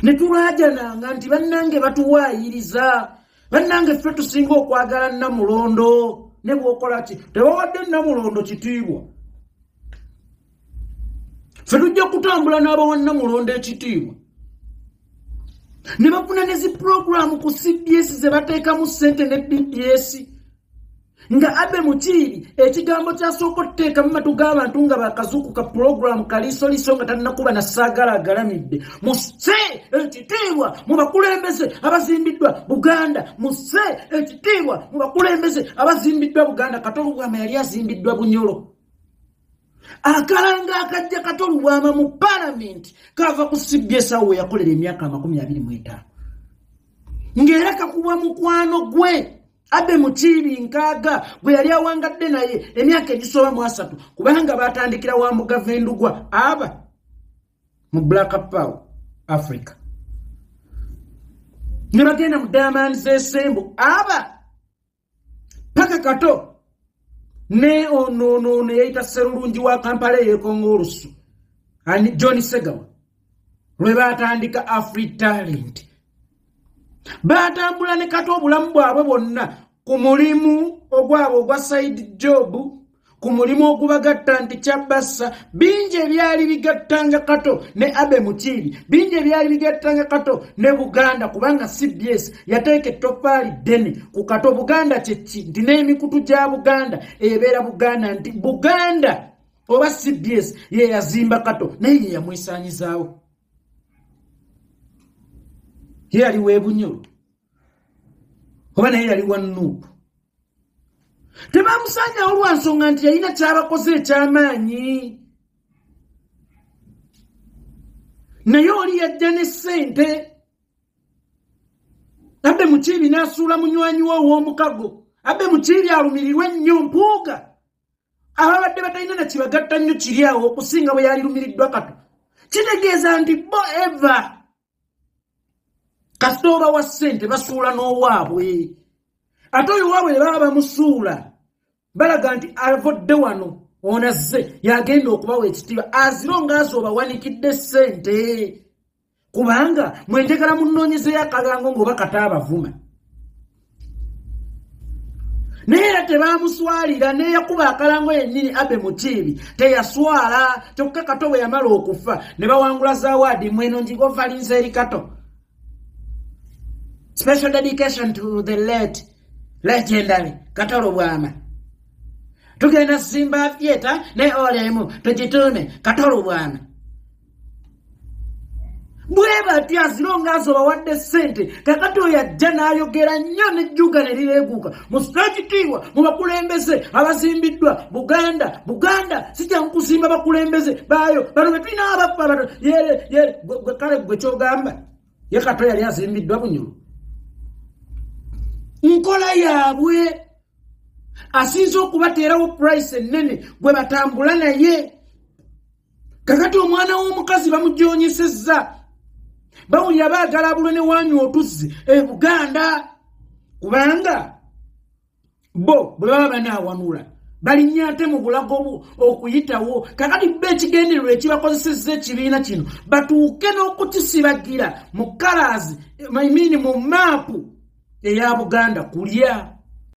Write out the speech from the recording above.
Ne tulaajananga nti bannange batuwaayiriza, bannange ffe tusinga okwagala Namulondo. Ne bw'okola ki, tebawadde Namulondo kitiibwa. Ffe tujja kutambula n'abawa Namulondo ekitiibwa. Ne bafuna ne zi puroguramu ku CBS ze bateekamu ssente ne BBS, nga Abe Mukiibi ekigambo kyasooka otuteeka mu matu g'abantu nga bakazuukuka, puroguramu Kaliisoliiso, nga tannakuba na saagala agalamidde: "Musse ekitiibwa mu bakulembeze abazimbiddwa Buganda, musse ekitiibwa mu bakulembeze abazimbiddwa Buganda." Kato Lubwama yali azimbiddwa Bunyolo. Akalanga akajja Kato Lubwama mu Palamenti kava ku CBS, awo we yakolera emyaka 25, ng'era kakubwa mukwano gwe Abe Mukiibi Nkaaga, gwe yali awangadde naye emyaka egisoba mu 30, kubanga batandikira wa Mugavendugwa aba mu Black Power Africa, ne bagenda mu Diamond z'esembu aba paka Kato ne ono yeyita Serulungi wa Kampala eyekonga olusu ani, John Segawa, lwe batandika Afritalent. Batambula ne Kato obulamu bwabwe bwonna ku mulimu ogwabwe ogwa side job, ku mulimu ogubagatta nti kyabbassa. Bingi ebyali bigattanga Kato ne Abe Mukiibi, bingi ebyali bigattanga Kato ne Buganda, kubanga CBS yateeka ettofaali ddene ku Kato. Buganda kyeki? Nti n'emikutu gya Buganda ebeera Buganda, nti Buganda oba CBS ye yazimba Kato, naye ye yamwesaanyizaawo. Ye yali weebunyolo oba naye yali wa NUP, tebamusanyawo lwa nsonga nti yalina kyabakoze ekyamaanyi. Naye oli yajja ne ssente, Abe Mukiibi n'asuula munywanyi we ow'omukago. Abe Mukiibi alumirirwe ennyo Mpuuga, ababadde batalina na kibagatta nnyo kiri awo okusinga bwe yalirumiriddwa Kato. Kitegeeza nti bo eva kasita oba wa ssente basuula n'owaabwe, ate oyo waabwe baba bamusuula balaga nti avudde wano, onazze yagenda okubawa ekitiibwa aziro ngaazi obawanikidde ssente, kubanga mwenjagala munoonyezeyo akalango ng'oba Kata abavuma. Naye era tebamuswalira, neyakuba akalango yennyini Abe Mukiibi teyaswala. Kyokka Kato bwe yamala okufa ne bawangula zawaadi mweno njigovalinza eri Kato, "Special dedication to the late legendary Kato Lubwama. Tugenda simba theatre ne olemu tugituume Kato Lubwama." Bwe batyo azirongaazo bawadde ssente. Kakati oyo ajja n'ayogera nnyo nejjuga ne lireeguuka: "Musite ekitiibwa mu bakulembeze abazimbiddwa Buganda." Buganda si kyangu kuzimba bakulembeze baayo bano be tulina abaffe abato yere yere. Gwe kale gwe kyogamba ye Kato yali azimbiddwa Bunyolo? Nkola yaabwe, asinze okubateerawo price ennene gwe batambula naye. Kakati omwana w'omukazi bamujoonyesezza, bawulira baagala abulwe ne wanywa otuzzi e Buganda, kubanga bo bwe baba banaawanula balinnya ate mu bulago okuyitawo. Kakati bo ekigendererwa ekibakozesezza ekibiina kino batuuke n'okukisibagira mu kalaazi maimini mu maapu eya Buganda kulya.